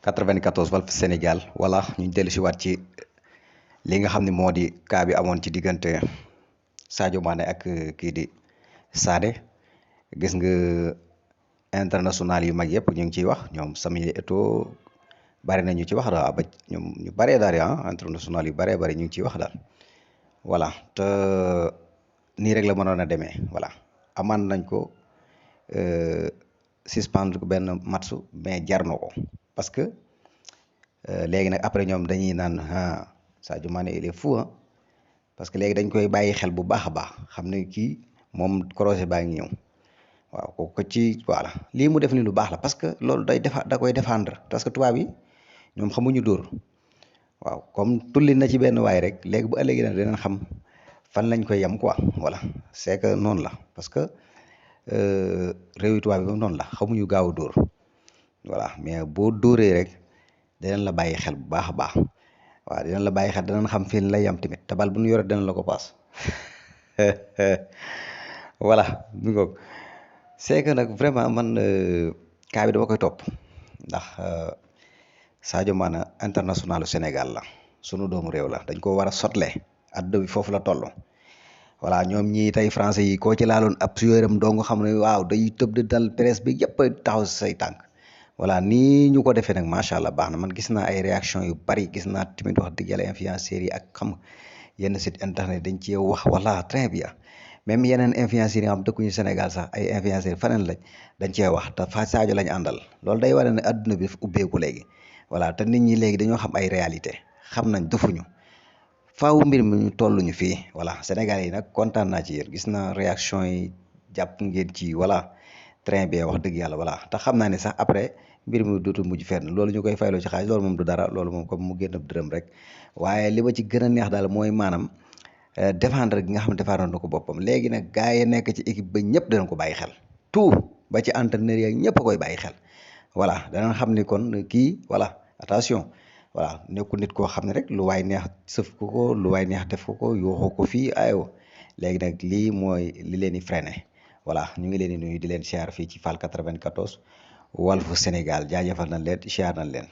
94 Walf Sénégal voilà ñu dellu si waat ci li nga xam ne moo di cas bi amoon ci diggante Sadio Mané ak kii di Sané gis nga international yu mag yëpp ñu ngi ciy wax ñoom Samuel Eto'o bari na ñu ci wax daal ba ñoom ñu baree daal international yu baree bari ñu ngi ciy wax daal voilà te nii rek la mënoon a demee voilà amaan nañ ko suspendre ko benn match mais jar na ko parce que léegi nag après ñoom dañuy naan Sadio Mané il est fou parce que léegi dañ koy bàyyi xel bu baax a baax xam ne kii moom crochet baa ngi ñëw waaw kooku ci voilà lii mu def ni lu baax la parce que loolu da koy défendre parce que tubaab yi ñoom xamuñu dóor waaw comme tulli na ci benn waay rek léegi bu ëllëgee nag dinañ xam fan lañ koy yem quoi voilà c'est que noonu la parce que réewi tubaab yi moom noonu la xamuñu gaaw a dóor voilà mais boo dóoree rek dinañ la bàyyi xel bu baax a baax waaw dinañ la bàyyi xel danañ xam fii lay yam tamit te bal bu ñu yore dinañ la ko paas voilà mi ngoog c'est que nag vraiment man cas bi dama koy topp ndax Sadio Mané internationalu Sénégal la sunu doomu réew la dañ ko war a sotle adduna bi foofu la toll voilà ñoom ñii tey français yi koo ci laaloon ab suyéeram doo nga xam ne waaw day tëb di dal presse bi yëpp taxaw si say tànk voilà nii ñu ko defee nag macha allah baax na man gis naa ay réaction yu bari gis naa tamit wax dëgg yàlla influenceurs yi ak xam yenn site internet dañ cee wax voilà très bien même yeneen influenceurs yi nga xam dëkkuñu Sénégal sax ay influenceurs faneen lañ dañ cee wax te fa Sadio lañ àndal loolu day wane ne adduna bi dafa ubbeeku léegi voilà te nit ñi léegi dañoo xam ay réalité xam nañ defuñu faaw mbir mi ñu tolluñu fii voilà Sénégal yi nag kontaan naa ci yéen gis naa réaction yi jàpp ngeen ci voilà très bien wax dëgg yàlla voilà te xam naa ne sax après mbir mi dootul mujj fenn loolu ñu koy fayloo ci xaalis loolu moom du dara loolu moom comme mu génn dërëm rek waaye li ma ci gën a neex daal mooy maanaam défendre gi nga xam ne défendre na ko boppam léegi nag gars yi nekk ci équipe ba ñëpp danañ ko bàyyi xel tout ba ci entraîneur yi ñëpp a koy bàyyi xel voilà danañ xam ni kon kii voilà attention voilà nekkul nit koo xam ne rek lu waay neex sëf ko lu waay neex def ko yooxoo ko fii aywa léegi nag lii mooy li leen di freiné voilà ñu ngi leen di nuyu di leen siyaar fii ci Fall 94 Walf Sénégal jaajëfal nañ leen siyaar nañ leen